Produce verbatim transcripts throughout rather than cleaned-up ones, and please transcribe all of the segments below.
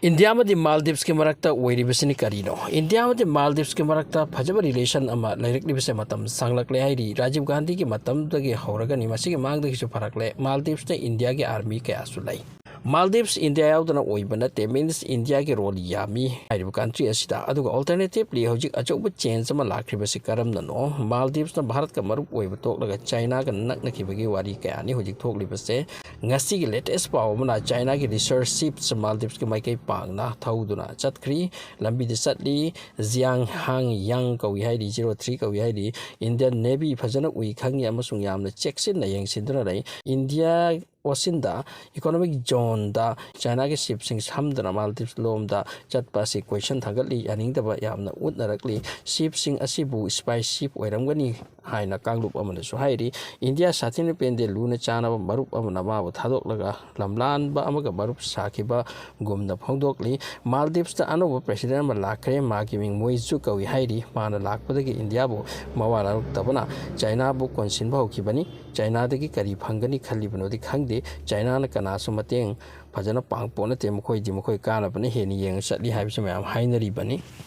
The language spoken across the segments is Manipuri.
ꯏꯟꯗꯤꯌꯥ ꯑꯃꯗꯤ ꯃꯥꯜꯗꯤꯞꯁꯀꯤ ꯃꯔꯛꯇ ꯑꯣꯏꯔꯤꯕꯁꯤꯅꯤ ꯀꯔꯤꯅꯣ? ꯏꯟꯗꯤꯌꯥ ꯑꯃꯗꯤ ꯃꯥꯜꯗꯤꯞꯁꯀꯤ ꯃꯔꯛꯇ ꯐꯖꯕ ꯔꯤꯂꯦꯁꯟ ꯑꯃ ꯂꯩꯔꯛꯂꯤꯕꯁꯦ ꯃꯇꯝ ꯁꯥꯡꯂꯛꯂꯦ ꯍꯥꯏꯔꯤ꯫ ꯔꯥꯖꯤꯕ ꯒꯥꯟꯙꯤꯒꯤ ꯃꯇꯝꯗꯒꯤ ꯍꯧꯔꯒꯅꯤ, ꯃꯁꯤꯒꯤ ꯃꯥꯡꯗꯒꯤꯁꯨ ꯐꯔꯛꯂꯦ꯫ ꯃꯥꯜꯗꯤꯞꯁꯇ ꯏꯟꯗꯤꯌꯥꯒꯤ ꯑꯥꯔꯃꯤ ꯀꯌꯥꯁꯨ ꯂꯩ꯫ ꯃꯥꯜꯗꯤꯞꯁ ꯏꯟꯗꯤꯌꯥ ꯌꯥꯎꯗꯅ ꯑꯣꯏꯕ ꯅꯠꯇꯦ, ꯃꯤꯟꯁ ꯏꯟꯗꯤꯌꯥꯒꯤ ꯔꯣꯜ ꯌꯥꯝꯃꯤ ꯍꯥꯏꯔꯤꯕ ꯀꯟꯇ꯭ꯔꯤ ꯑꯁꯤꯗ꯫ ꯑꯗꯨꯒ ꯑꯜꯇꯔꯅꯦꯇꯤꯚꯂꯤ ꯍꯧꯖꯤꯛ ꯑꯆꯧꯕ ꯆꯦꯟꯖ ꯑꯃ ꯂꯥꯛꯈ꯭ꯔꯤꯕꯁꯤ ꯀꯔꯝꯅꯅꯣ? ꯃꯥꯜꯗꯤꯞꯁꯅ ꯚꯥꯔꯠꯀ ꯃꯔꯨꯞ ꯑꯣꯏꯕ ꯇꯣꯛꯂꯒ ꯆꯥꯏꯅꯥꯒ ꯅꯛꯅꯈꯤꯕꯒꯤ ꯋꯥꯔꯤ ꯀꯌꯥꯅꯤ ꯍꯧꯖꯤꯛ ꯊꯣꯛꯂꯤꯕꯁꯦ꯫ ꯉꯁꯤꯒꯤ ꯂꯦꯇꯦꯁ ꯄꯥꯎ ꯑꯃꯅ ꯆꯥꯏꯅꯥꯒꯤ ꯔꯤꯁꯔꯁ ꯁꯤꯞꯁ ꯃꯥꯜꯗꯤꯞꯁꯀꯤ ꯃꯥꯏꯀꯩ ꯄꯥꯡꯅ ꯊꯧꯗꯨꯅ ꯆꯠꯈ꯭ꯔꯤ꯫ ꯂꯝꯕꯤꯗ ꯆꯠꯂꯤ꯫ ꯖꯤꯌꯥꯡ ꯍꯥꯡ ꯌꯥꯡ ꯀꯧꯏ ꯍꯥꯏꯔꯤ, ꯖꯤꯔꯣ ꯊ꯭ꯔꯤ ꯀꯧꯏ ꯍꯥꯏꯔꯤ꯫ ꯏꯟꯗꯤꯌꯟ ꯅꯦꯚꯤ ꯐꯖꯅ ꯎꯏ ꯈꯪꯉꯤ ꯑꯃꯁꯨꯡ ꯌꯥꯝꯅ ꯆꯦꯛꯁꯤꯟꯅ ꯌꯦꯡꯁꯤꯟꯗꯨꯅ ꯂꯩ꯫ ꯏꯟꯗꯤꯌꯥ ꯑꯣꯁꯤꯟꯗ ꯏꯀꯣꯅꯣꯃꯤꯛ ꯖꯣꯟꯗ ꯆꯥꯏꯅꯥꯒꯤ ꯁꯤꯞꯁꯤꯡ ꯁꯝꯗꯨꯅ ꯃꯥꯜꯗꯤꯞꯁ ꯂꯣꯝꯗ ꯆꯠꯄ ꯑꯁꯤ ꯀꯣꯏꯁꯟ ꯊꯥꯡꯒꯠꯂꯤ, ꯌꯥꯅꯤꯡꯗꯕ ꯌꯥꯝꯅ ꯎꯠꯅꯔꯛꯂꯤ꯫ ꯁꯤꯞꯁꯤꯡ ꯑꯁꯤꯕꯨ ꯁ꯭ꯄꯥꯏ ꯁꯤꯞ ꯑꯣꯏꯔꯝꯒꯅꯤ ꯍꯥꯏꯅ ꯀꯥꯡꯂꯨꯞ ꯑꯃꯅꯁꯨ ꯍꯥꯏꯔꯤ꯫ ꯏꯟꯗꯤꯌꯥ ꯁꯥꯊꯤꯅ ꯄꯦꯟꯗꯦ, ꯂꯨꯅ ꯆꯥꯟꯅꯕ ꯃꯔꯨꯞ ꯑꯃꯅ ꯃꯥꯕꯨ ꯊꯥꯗꯣꯛꯂꯒ ꯂꯝꯂꯥꯟꯕ ꯑꯃꯒ ꯃꯔꯨꯞ ꯁꯥꯈꯤꯕꯒꯨꯝꯅ ꯐꯣꯡꯗꯣꯛꯂꯤ꯫ ꯃꯥꯜꯗꯤꯞꯁꯇ ꯑꯅꯧꯕ ꯄ꯭ꯔꯦꯁꯤꯗꯦꯟ ꯑꯃ ꯂꯥꯛꯈ꯭ꯔꯦ꯫ ꯃꯥꯒꯤ ꯃꯤꯡ ꯃꯣꯏꯖꯨ ꯀꯧꯏ ꯍꯥꯏꯔꯤ꯫ ꯃꯥꯅ ꯂꯥꯛꯄꯗꯒꯤ ꯏꯟꯗꯤꯌꯥꯕꯨ ꯃꯋꯥ ꯂꯧꯔꯛꯇꯕꯅ ꯆꯥꯏꯅꯥꯕꯨ ꯀꯣꯟꯁꯤꯟꯕ ꯍꯧꯈꯤꯕꯅꯤ꯫ ꯆꯥꯏꯅꯥꯗꯒꯤ ꯀꯔꯤ ꯐꯪꯒꯅꯤ ꯈꯜꯂꯤꯕꯅꯣꯗꯤ ꯈꯪꯗꯦ꯫ ꯆꯥꯏꯅꯥꯅ ꯀꯅꯥꯁꯨ ꯃꯇꯦꯡ ꯐꯖꯅ ꯄꯥꯡꯄꯣꯠ ꯅꯠꯇꯦ, ꯃꯈꯣꯏꯗꯤ ꯃꯈꯣꯏ ꯀꯥꯟꯅꯕꯅ ꯍꯦꯟꯅ ꯌꯦꯡꯉ ꯆꯠꯂꯤ ꯍꯥꯏꯕꯁꯤ ꯃꯌꯥꯝ ꯍꯥꯏꯅꯔꯤꯕꯅꯤ꯫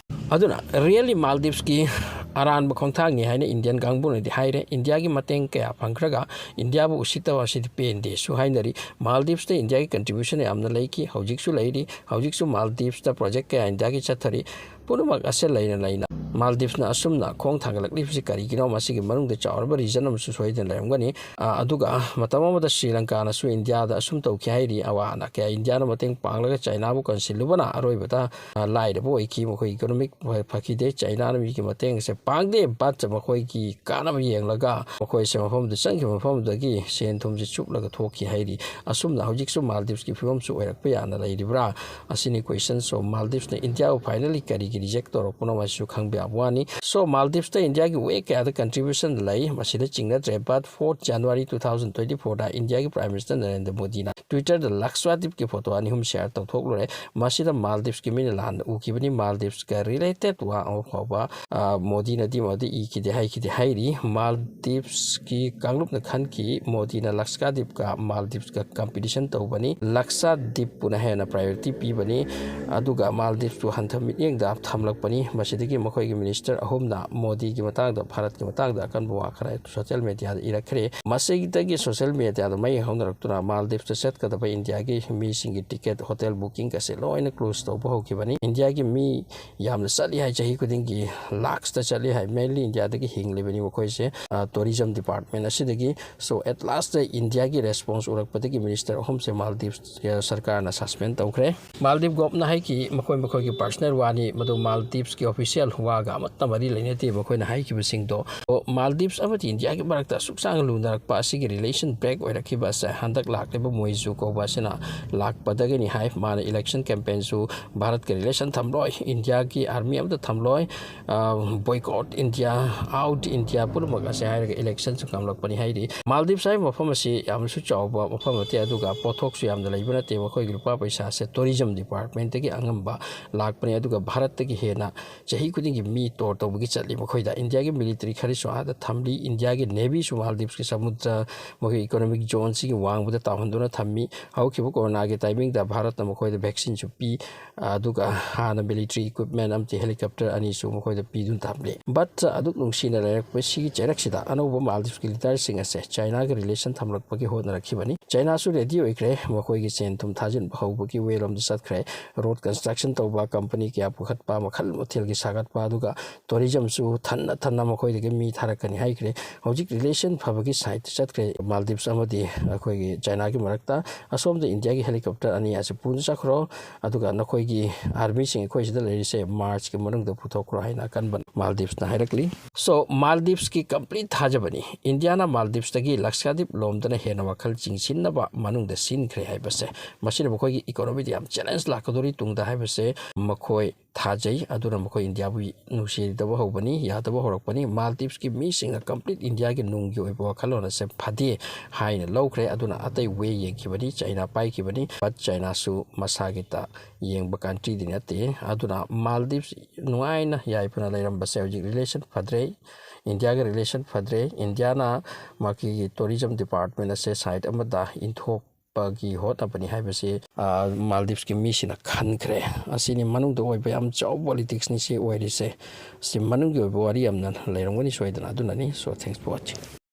ꯑꯗꯨꯅ ꯔꯤꯌꯦꯜꯂꯤ ꯃꯥꯜꯗꯤꯞꯁꯀꯤ ꯑꯔꯥꯟꯕ ꯈꯣꯡꯊꯥꯡꯅꯤ ꯍꯥꯏꯅ ꯏꯟꯗꯤꯌꯟ ꯀꯥꯡꯕꯨꯅꯗꯤ ꯍꯥꯏꯔꯦ꯫ ꯏꯟꯗꯤꯌꯥꯒꯤ ꯃꯇꯦꯡ ꯀꯌꯥ ꯐꯪꯈ꯭ꯔꯒ ꯏꯟꯗꯤꯌꯥꯕꯨ ꯎꯁꯤꯠꯇꯕ ꯑꯁꯤꯗꯤ ꯄꯦꯟꯗꯦꯁꯨ ꯍꯥꯏꯅꯔꯤ꯫ ꯃꯥꯜꯗꯤꯞꯁꯇ ꯏꯟꯗꯤꯌꯥꯒꯤ ꯀꯟꯇ꯭ꯔꯤꯕ꯭ꯌꯨꯁꯟ ꯌꯥꯝꯅ ꯂꯩꯈꯤ, ꯍꯧꯖꯤꯛꯁꯨ ꯂꯩꯔꯤ꯫ ꯍꯧꯖꯤꯛꯁꯨ ꯃꯥꯜꯗꯤꯞꯁꯇ ꯄ꯭ꯔꯣꯖꯦꯛ ꯀꯌꯥ ꯏꯟꯗꯤꯌꯥꯒꯤ ꯆꯠꯊꯔꯤ꯫ ꯄꯨꯝꯅꯃꯛ ꯑꯁꯦ ꯂꯩꯅ ꯂꯩꯅ ꯃꯥꯜꯗꯤꯞꯁꯅ ꯑꯁꯨꯝꯅ ꯈꯣꯡ ꯊꯥꯡꯒꯠꯂꯛꯂꯤꯕꯁꯤ ꯀꯔꯤꯒꯤꯅꯣ? ꯃꯁꯤꯒꯤ ꯃꯅꯨꯡꯗ ꯆꯥꯎꯔꯕ ꯔꯤꯖꯟ ꯑꯃꯁꯨ ꯁꯣꯏꯗꯅ ꯂꯩꯔꯝꯒꯅꯤ꯫ ꯑ, ꯑꯗꯨꯒ ꯃꯇꯝ ꯑꯃꯗ ꯁ꯭ꯔꯤ ꯂꯪꯀꯥꯅꯁꯨ ꯏꯟꯗꯤꯌꯥꯗ ꯑꯁꯨꯝ ꯇꯧꯈꯤ ꯍꯥꯏꯔꯤ꯫ ꯑꯋꯥ ꯑꯅꯥ ꯀꯌꯥ ꯏꯟꯗꯤꯌꯥꯅ ꯃꯇꯦꯡ ꯄꯥꯡꯂꯒ ꯆꯥꯏꯅꯥꯕꯨ ꯀꯟꯁꯤꯜꯂꯨꯕꯅ ꯑꯔꯣꯏꯕꯗ, ꯑ, ꯂꯥꯏꯔꯕ ꯑꯣꯏꯈꯤ꯫ ꯃꯈꯣꯏ ꯏꯀꯣꯅꯣꯃꯤꯛ ꯐ-, ꯐꯈꯤꯗꯦ꯫ ꯆꯥꯏꯅꯥꯅ ꯃꯤꯒꯤ ꯃꯇꯦꯡ ꯑꯁꯦ ꯄꯥꯡꯗꯦ, but ꯃꯈꯣꯏꯒꯤ ꯀꯥꯟꯅꯕ ꯌꯦꯡꯂꯒ ꯃꯈꯣꯏꯁꯦ ꯃꯐꯝꯗꯨ ꯆꯪꯈꯤꯕ ꯃꯐꯝꯗꯨꯗꯒꯤ ꯁꯦꯟ ꯊꯨꯝꯁꯦ ꯆꯨꯞꯂꯒ ꯊꯣꯛꯈꯤ ꯍꯥꯏꯔꯤ꯫ ꯑꯁꯨꯝꯅ ꯍꯧꯖꯤꯛꯁꯨ ꯃꯥꯜꯗꯤꯞꯁꯀꯤ ꯐꯤꯕꯝꯁꯨ ꯑꯣꯏꯔꯛꯄ ꯌꯥꯅ ꯂꯩꯔꯤꯕ꯭ꯔꯥ? ꯑꯁꯤꯅꯤ ꯀꯣꯏꯁꯟ꯫ So, ꯃꯥꯜꯗꯤꯞꯁꯅ ꯏꯟꯗꯤꯌꯥꯕꯨ ꯐꯥꯏꯅꯦꯜꯂꯤ ꯀꯔꯤꯒꯤ ꯔꯤꯖꯦꯛ ꯇꯧꯔꯛꯄꯅꯣ ꯍꯥꯏꯁꯤꯁꯨ ꯈꯪꯕ ꯌꯥꯕ ꯋꯥꯅꯤ꯫ So, ꯃꯥꯜꯗꯤꯞꯁꯇ ꯏꯟꯗꯤꯌꯥꯒꯤ ꯋꯦ ꯀꯌꯥꯗ contribution ꯂꯩ, ꯃꯁꯤꯗ ꯆꯤꯡꯅꯗ꯭ꯔꯦ꯫ But fourth January two thousand twenty fourꯗ ꯏꯟꯗꯤꯌꯥꯒꯤ Prime Minister ꯅꯔꯦꯟꯗ꯭ꯔ ꯃꯣꯗꯤꯅ Twitterꯗ ꯂꯛꯁꯥꯗꯤꯞꯀꯤ photo ꯑꯅꯤ ꯑꯍꯨꯝ share ꯇꯧꯊꯣꯛꯂꯨꯔꯦ꯫ ꯃꯁꯤꯗ ꯃꯥꯜꯗꯤꯞꯁꯀꯤ ꯃꯤꯅ ꯂꯥꯟꯅ ꯎꯈꯤꯕꯅꯤ꯫ ꯃꯥꯜꯗꯤꯞꯁꯀ related ꯋꯥ ꯑꯃ ꯐꯥꯎꯕ, ꯑ, ꯃꯣꯗꯤꯅꯗꯤ ꯃꯗꯨ ꯏꯈꯤꯗꯦ, ꯍꯥꯏꯈꯤꯗꯦ ꯍꯥꯏꯔꯤ꯫ ꯃꯥꯜꯗꯤꯞꯁꯀꯤ ꯀꯥꯡꯂꯨꯞꯅ ꯈꯟꯈꯤ, ꯃꯣꯗꯤꯅ ꯂꯛꯁꯥꯗꯤꯞꯀ ꯃꯥꯜꯗꯤꯞꯁꯀ competition ꯇꯧꯕꯅꯤ꯫ ꯂꯛꯁꯥꯗꯤꯞꯄꯨꯅ ꯍꯦꯟꯅ priority ꯄꯤꯕꯅꯤ꯫ ꯑꯗꯨꯒ ꯃꯥꯜꯗꯤꯞꯁꯄꯨ ꯍꯟꯊ ꯃꯤꯠꯌꯦꯡꯗ ꯊꯝꯂꯛꯄꯅꯤ꯫ ꯃꯁꯤꯗꯒꯤ ꯃꯈꯣꯏꯒꯤ minister ꯑꯍꯨꯝꯅ ꯃꯣꯗꯤꯒꯤ ꯃꯇꯥꯡꯗ, ꯚꯥꯔꯠꯀꯤ ꯃꯇꯥꯡꯗ ꯑꯀꯟꯕ ꯋꯥ ꯈꯔ social mediaꯗ ꯏꯔꯛꯈ꯭ꯔꯦ꯫ ꯃꯁꯤꯗꯒꯤ social mediaꯗ ꯃꯩ ꯍꯧꯅꯔꯛꯇꯨꯅ ꯃꯥꯜꯗꯤꯞꯁꯇ ꯆꯠꯀꯗꯕ ꯏꯟꯗꯤꯌꯥꯒꯤ ꯃꯤꯁꯤꯡꯒꯤ ticket, hotel bookingꯒꯁꯦ ꯂꯣꯏꯅ close ꯇꯧꯕ ꯍꯧꯈꯤꯕꯅꯤ꯫ ꯏꯟꯗꯤꯌꯥꯒꯤ ꯃꯤ ꯌꯥꯝꯅ ꯆꯠꯂꯤ ꯍꯥꯏ, ꯆꯍꯤ ꯈꯨꯗꯤꯡꯒꯤ lakhsꯇ ꯆꯠꯂꯤ ꯍꯥꯏ꯫ Mainly ꯏꯟꯗꯤꯌꯥꯗꯒꯤ ꯍꯤꯡꯂꯤꯕꯅꯤ ꯃꯈꯣꯏꯁꯦ, ꯑ, tourism department ꯑꯁꯤꯗꯒꯤ꯫ So, at lastꯇ ꯏꯟꯗꯤꯌꯥꯒꯤ response ꯎꯔꯛꯄꯗꯒꯤ minister ꯑꯍꯨꯝꯁꯦ ꯃꯥꯜꯗꯤꯞꯁ, ꯑ, ꯁꯔꯀꯥꯔꯅ suspend ꯇꯧꯈ꯭ꯔꯦ꯫ ꯃꯥꯜꯗꯤꯞ ꯒꯣꯞꯅ ꯍꯥꯏꯈꯤ, ꯃꯈꯣꯏ ꯃꯈꯣꯏꯒꯤ personal ꯋꯥꯅꯤ, ꯃꯗꯨ ꯃꯥꯜꯗꯤꯞꯁꯀꯤ official ꯋꯥꯒ ꯑꯃꯠꯇ ꯃꯔꯤ ꯂꯩꯅꯗꯦ ꯃꯈꯣꯏꯅ ꯍꯥꯏꯈꯤꯕꯁꯤꯡꯗꯣ꯫ ꯑꯣ, ꯃꯥꯜꯗꯤꯞꯁ ꯑꯃꯗꯤ ꯏꯟꯗꯤꯌꯥꯒꯤ ꯃꯔꯛꯇ ꯑꯁꯨꯛ ꯁꯥꯡꯅ ꯂꯨꯅꯔꯛꯄ ꯑꯁꯤꯒꯤ relation break ꯑꯣꯏꯔꯛꯈꯤꯕ ꯑꯁꯦ ꯍꯟꯗꯛ ꯂꯥꯛꯂꯤꯕ ꯃꯣꯏꯖꯨ ꯀꯧꯕ ꯑꯁꯤꯅ ꯂꯥꯛꯄꯗꯒꯤꯅꯤ ꯍꯥꯏ꯫ ꯃꯥꯅ election campaignꯁꯨ ꯚꯥꯔꯠꯀ relation ꯊꯝꯂꯣꯏ, ꯏꯟꯗꯤꯌꯥꯒꯤ army ꯑꯃꯠꯇ ꯊꯝꯂꯣꯏ, ꯑ, boycott India, out India ꯄꯨꯝꯅꯃꯛ ꯑꯁꯦ ꯍꯥꯏꯔꯒ electionꯁꯨ ꯉꯝꯂꯛꯄꯅꯤ ꯍꯥꯏꯔꯤ꯫ ꯃꯥꯜꯗꯤꯞꯁ ꯍꯥꯏꯕ ꯃꯐꯝ ꯑꯁꯤ ꯌꯥꯝꯅꯁꯨ ꯆꯥꯎꯕ ꯃꯐꯝ ꯅꯠꯇꯦ, ꯑꯗꯨꯒ ꯄꯣꯠꯊꯣꯛꯁꯨ ꯌꯥꯝꯅ ꯂꯩꯕ ꯅꯠꯇꯦ꯫ ꯃꯈꯣꯏꯒꯤ ꯂꯨꯄꯥ ꯄꯩꯁꯥꯁꯦ tourism departmentꯇꯒꯤ ꯑꯉꯝꯕ ꯂꯥꯛꯄꯅꯤ, ꯑꯗꯨꯒ ꯚꯥꯔꯠꯇꯒꯤ ꯍꯦꯟꯅ ꯆꯍꯤ ꯈꯨꯗꯤꯡꯒꯤ ꯃꯤ tour ꯇꯧꯕꯒꯤ ꯆꯠꯂꯤ꯫ ꯃꯈꯣꯏꯗ ꯏꯟꯗꯤꯌꯥꯒꯤ military ꯈꯔꯁꯨ ꯑꯥꯗ ꯊꯝꯂꯤ꯫ ꯏꯟꯗꯤꯌꯥꯒꯤ navyꯁꯨ ꯃꯥꯜꯗꯤꯞꯁꯀꯤ ꯁꯃꯨꯗ꯭ꯔ, ꯃꯈꯣꯏꯒꯤ economic zoneꯁꯤꯒꯤ ꯋꯥꯡꯃꯗ ꯇꯥꯎꯍꯟꯗꯨꯅ ꯊꯝꯃꯤ꯫ ꯍꯧꯈꯤꯕ ꯀꯣꯔꯣꯅꯥꯒꯤ timingꯗ ꯚꯥꯔꯠꯅ ꯃꯈꯣꯏꯗ vaccineꯁꯨ ꯄꯤ, ꯑꯗꯨꯒ ꯍꯥꯟꯅ military equipment ꯑꯃꯗꯤ helicopter ꯑꯅꯤꯁꯨ ꯃꯈꯣꯏꯗ ꯄꯤꯗꯨꯅ ꯊꯝꯂꯤ꯫ But ꯑꯗꯨꯛ ꯅꯨꯡꯁꯤꯅ ꯂꯩꯔꯛꯄꯁꯤꯒꯤ ꯆꯩꯔꯛꯁꯤꯗ ꯑꯅꯧꯕ ꯃꯥꯜꯗꯤꯞꯁꯀꯤ leaderꯁꯤꯡ ꯑꯁꯦ ꯆꯥꯏꯅꯥꯒ relation ꯊꯝꯂꯛꯄꯒꯤ ꯍꯣꯠꯅꯔꯛꯈꯤꯕꯅꯤ꯫ ꯆꯥꯏꯅꯥꯁꯨ ready ꯑꯣꯏꯈ꯭ꯔꯦ, ꯃꯈꯣꯏꯒꯤ ꯁꯦꯟ ꯊꯨꯝ ꯊꯥꯖꯤꯟꯕ ꯍꯧꯕꯒꯤ way ꯂꯣꯝꯗ ꯆꯠꯈ꯭ꯔꯦ꯫ Road construction ꯇꯧꯕ, company ꯀꯌꯥ ꯄꯨꯈꯠꯄ, ꯃꯈꯜ ꯃꯊꯦꯜꯒꯤ ꯁꯥꯒꯠꯄ, ꯑꯗꯨꯒ tourismꯁꯨ ꯊꯟꯅ ꯊꯟꯅ ꯃꯈꯣꯏꯗꯒꯤ ꯃꯤ ꯊꯥꯔꯛꯀꯅꯤ ꯍꯥꯏꯈ꯭ꯔꯦ꯫ ꯍꯧꯖꯤꯛ relation ꯐꯕꯒꯤ sideꯇ ꯆꯠꯈ꯭ꯔꯦ ꯃꯥꯜꯗꯤꯞꯁ ꯑꯃꯗꯤ ꯑꯩꯈꯣꯏꯒꯤ ꯆꯥꯏꯅꯥꯒꯤ ꯃꯔꯛꯇ꯫ ꯑꯁꯣꯝꯗ ꯏꯟꯗꯤꯌꯥꯒꯤ helicopter ꯑꯅꯤ ꯑꯁꯤ ꯄꯨꯅ ꯆꯠꯈ꯭ꯔꯣ, ꯑꯗꯨꯒ ꯅꯈꯣꯏꯒꯤ armyꯁꯤꯡ ꯑꯩꯈꯣꯏ ꯁꯤꯗ ꯂꯩꯔꯤꯁꯦ Marchꯀꯤ ꯃꯅꯨꯡꯗ ꯄꯨꯊꯣꯛꯈ꯭ꯔꯣ ꯍꯥꯏꯅ ꯑꯀꯟꯕ ꯃꯥꯜꯗꯤꯞꯁꯅ ꯍꯥꯏꯔꯛꯂꯤ꯫ So, ꯃꯥꯜꯗꯤꯞꯁꯀꯤ complete ꯊꯥꯖꯕꯅꯤ꯫ ꯏꯟꯗꯤꯌꯥꯅ ꯃꯥꯜꯗꯤꯞꯁꯇꯒꯤ ꯂꯛꯁꯥꯗꯤꯞ ꯂꯣꯝꯗꯅ ꯍꯦꯟꯅ ꯋꯥꯈꯜ ꯆꯤꯡꯁꯤꯟꯅꯕ ꯃꯅꯨꯡꯗ ꯁꯤꯟꯈ꯭ꯔꯦ ꯍꯥꯏꯕꯁꯦ, ꯃꯁꯤꯅ ꯃꯈꯣꯏꯒꯤ economyꯗ ꯌꯥꯝ challenge ꯂꯥꯛꯀꯗꯧꯔꯤ ꯇꯨꯡꯗ ꯍꯥꯏꯕꯁꯦ ꯃꯈꯣꯏ ꯊꯥꯖꯩ꯫ ꯑꯗꯨꯅ ꯃꯈꯣꯏ ꯏꯟꯗꯤꯌꯥꯕꯨ ꯅꯨꯡꯁꯤꯗꯕ ꯍꯧꯕꯅꯤ, ꯌꯥꯗꯕ ꯍꯧꯔꯛꯄꯅꯤ꯫ ꯃꯥꯜꯗꯤꯞꯁꯀꯤ ꯃꯤꯁꯤꯡꯅ complete ꯏꯟꯗꯤꯌꯥꯒꯤ ꯅꯨꯡꯒꯤ ꯑꯣꯏꯕ ꯋꯥꯈꯜꯂꯣꯟ ꯑꯁꯦ ꯐꯗꯦ ꯍꯥꯏꯅ ꯂꯧꯈ꯭ꯔꯦ꯫ ꯑꯗꯨꯅ ꯑꯇꯩ way ꯌꯦꯡꯈꯤꯕꯅꯤ, ꯆꯥꯏꯅꯥ ꯄꯥꯏꯈꯤꯕꯅꯤ꯫ But ꯆꯥꯏꯅꯥꯁꯨ ꯃꯁꯥꯒꯤꯇ ꯌꯦꯡꯕ countryꯗꯤ ꯅꯠꯇꯦ꯫ ꯑꯗꯨꯅ ꯃꯥꯜꯗꯤꯞꯁ ꯅꯨꯡꯉꯥꯏꯅ ꯌꯥꯏꯐꯅ ꯂꯩꯔꯝꯕꯁꯦ ꯍꯧꯖꯤꯛ relation ꯐꯗ꯭ꯔꯦ, ꯏꯟꯗꯤꯌꯥꯒ relation ꯐꯗ꯭ꯔꯦ꯫ ꯏꯟꯗꯤꯌꯥꯅ ꯃꯈꯣꯏꯒꯤ tourism department ꯑꯁꯦ side ꯑꯃꯗ ꯏꯟꯊꯣꯛ ꯄꯒꯤ ꯍꯣꯠꯅꯕꯅꯤ ꯍꯥꯏꯕꯁꯤ, ꯑ, ꯃꯥꯜꯗꯤꯞꯁꯀꯤ ꯃꯤꯁꯤꯡꯅ ꯈꯟꯈ꯭ꯔꯦ꯫ ꯑꯁꯤꯅꯤ ꯃꯅꯨꯡꯗ ꯑꯣꯏꯕ ꯌꯥꯝ ꯆꯥꯎꯕ politicsꯅꯤ ꯁꯤ ꯑꯣꯏꯔꯤꯁꯦ꯫ ꯁꯤ ꯃꯅꯨꯡꯒꯤ ꯑꯣꯏꯕ ꯋꯥꯔꯤ ꯌꯥꯝꯅ ꯂꯩꯔꯝꯒꯅꯤ ꯁꯣꯏꯗꯅ꯫ ꯑꯗꯨꯅꯅꯤ꯫ So, thanks for watching꯫